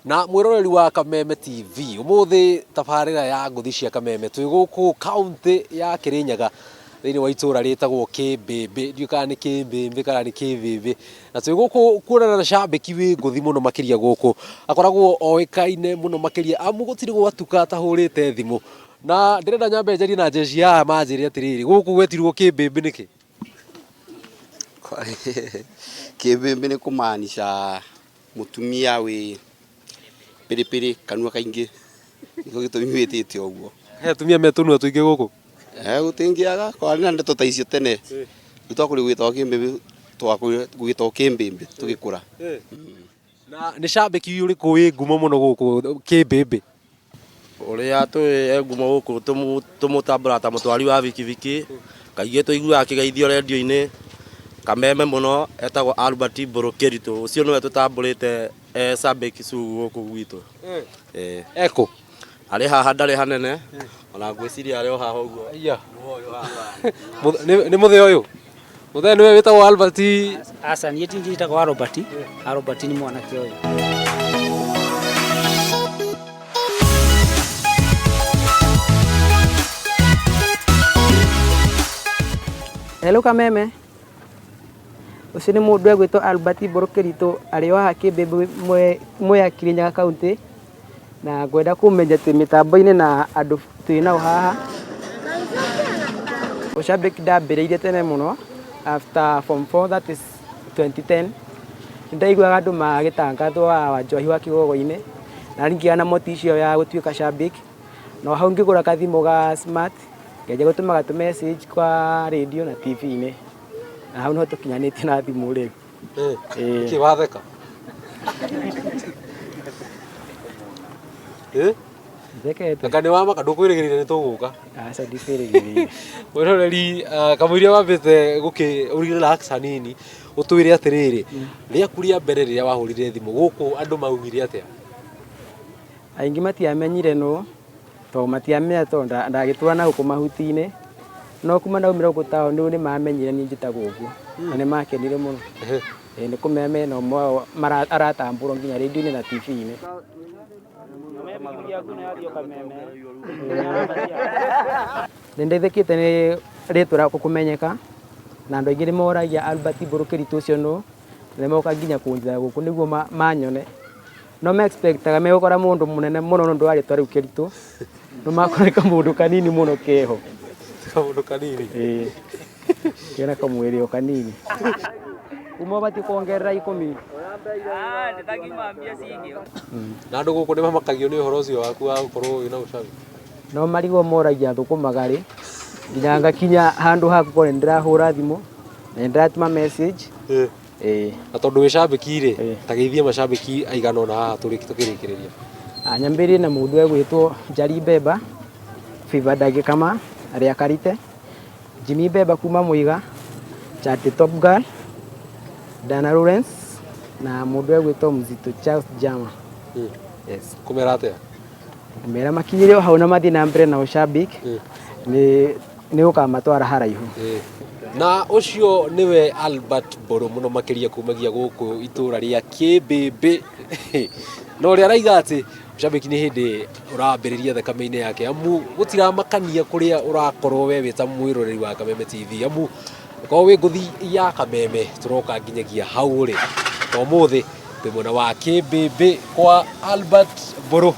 Na mwĩroreri wa Kameme TV, ũmũthĩ tabarĩra ya ngũthi cia Kameme twĩ gũkũ kaũntĩ ya Kĩrĩnyaga thĩinĩ wa itũra rĩtagwo Kĩmbĩmbĩ, ndiũĩ kana nĩ Kĩmbĩmbĩ kana nĩ Kĩmbĩmbĩ, na twĩ gũkũ kuonana na cambĩki wĩ ngũthi mũno makĩria gũkũ, akoragwo oĩkaine mũno makĩria amu gũtirĩ gwatuka atahũrĩte thimũ, na ndĩrenda nyambe njarie na njeci haha manjĩre atĩrĩrĩ, gũkũ gwetirwo Kĩmbĩmbĩ nĩkĩ? Kĩmbĩmbĩ nĩ kũmaanica Mũtumia wĩ pĩrĩpĩrĩ kanua kaingĩ nĩkĩo gĩtũmi wĩtĩte ũguo. He atumia me tũnua tũingĩ gũkũ? Eh, gũtingĩaga kwarĩ na ndeto ta icio tene. Rĩu twakũrire gwĩtagwo kĩmbĩmbĩ twakũrire gwĩtagwo kĩmbĩmbĩ tũgĩkũra. Na nĩ cambĩki ũrĩkũ wĩ ngumo mũno gũkũ kĩmbĩmbĩ? Ũrĩa tũĩ e ngumo gũkũ tũmũtambũraga ta mũtwari wa bikibiki, kaingĩ tũiguaga akĩgeithio rendio-inĩ, kameme mũno, etagwo Albert Mbũrũ Kĩritũ, ũcio nĩwe tũtambũrĩte e cambĩki sugu gũkũ gwitũ. Ĩĩ. Ekũ? Arĩ haha ndarĩ hanene, ona ngwĩciria arĩ o haha ũguo. Nĩ mũthee ũyũ? Mũthee nĩwe wĩtagwo Albert. Aca niĩ ti njĩtagwo Albert. Albert nĩ mwanake ũyũ. Hello Kameme. Ũcio nĩ mũndũ egwĩtwo Albert Mbũrũ Kĩritũ arĩ o haha Kĩmbĩmbĩ Mwea Kirinyaga County. Na ngwenda kũmenya twĩ mĩtambo-inĩ na andũ twĩ nao haha. Ũcambĩki ndambĩrĩirie tene mũno after form 4 that is 2010. Nĩ ndaiguaga andũ magĩtangathwo wa Wanjohi wa Kĩgogo-inĩ na niĩ ngĩgĩa na motisha ĩyo ya gũtuĩka cambĩki. Na hau ngĩgũra gathimũ ga smart ngĩanjia gũtũmaga tũ message kwa radio na TV-inĩ. Na hau nĩho tũkinyanĩtie na thimũ rĩu. Ĩĩ. Nĩkĩ watheka? Ĩ? Thekete. Anga nĩ wamaka ndũkwĩrĩgĩrĩire nĩ tũgũka. Aca ndikwĩrĩgĩrĩire. Mwĩroreri kamũiria wambĩte gũkĩ relax hanini ũtwĩre atĩrĩrĩ, rĩaku rĩa mbere rĩrĩa wahũrire thimũ gũkũ andũ maugire atĩa? Aingĩ matiamenyire nũ, tondũ matiamenya tondũ ndagĩtũra na gũkũ mahuti-inĩ, no kuma ndaumire gũkũ taũni rĩu nĩ mamenyire niĩ njĩtagwo ũguo, na nĩ makenire mũno. Ĩĩ nĩ kũmenya mena ũmwe wao aratambũrwo nginya rendio-inĩ na TV-inĩ. Nĩ ndeithĩkĩte nĩ rĩtwa rĩakwa kũmenyeka, na andũ aingĩ nĩ moragia Albert Mbũrũ Kĩritũ ũcio nũ, na nĩ mokaga nginya kũnjetha gũkũ nĩguo manyone. No me expect aga megũkora mũndũ mũnene mũno nĩ ũndũ wa rĩtwa rĩu Kĩritũ, no makore kamũndũ kanini mũno keho. Kamũndũ kanini? Ĩĩ, kena kamwĩrĩ o kanini. Kuma ũbatiĩ kuongerera ikũmi. Na andũ gũkũ nĩ mamakagio nĩ ũhoro ũcio waku wa gũkorwo wĩna ũcabi? No marigwo moragia thũkũmaga rĩ, nginya ngakinya handũ ha gũkorwo nĩ ndĩrahũra thimũ, na nĩ ndĩratũma message. Ĩĩ. Na tondũ wĩ cambĩki rĩ, ta geithia macambĩki aigana ũna haha tũkĩrĩkĩrĩria. Nyambĩrĩrie na mũndũ egwĩtwo Njari Mbemba, Favor Ndagĩkama, Rĩa Karite, Jimmy Mbemba kuma Mũiga, Chatty Top Girl, Dana Lawrence na mũndũ egwĩtwo Mzito Charles Jama. Yes. Kũmera atĩa? Mera makinyĩre o hau na mathiĩ na mbere na ũcambĩki nĩ nĩ ũkamatwara haraihu. Na ũcio nĩwe Albert Mbũrũ mũno makĩria kumagia gũkũ itũra rĩa Kĩmbĩmbĩ. Na ũrĩa araiga atĩ ũcambĩki nĩ hĩndĩ ũrambĩrĩria thakame-inĩ yake amu gũtiramakania kũrĩa ũrakorwo we wĩ ta mwĩroreri wa Kameme TV amu korwo wĩ ngũthi ya Kameme tũroka nginyagia hau ũrĩ. Na ũmũthĩ twĩ mwena wa Kĩmbĩmbĩ kwa Albert Mbũrũ.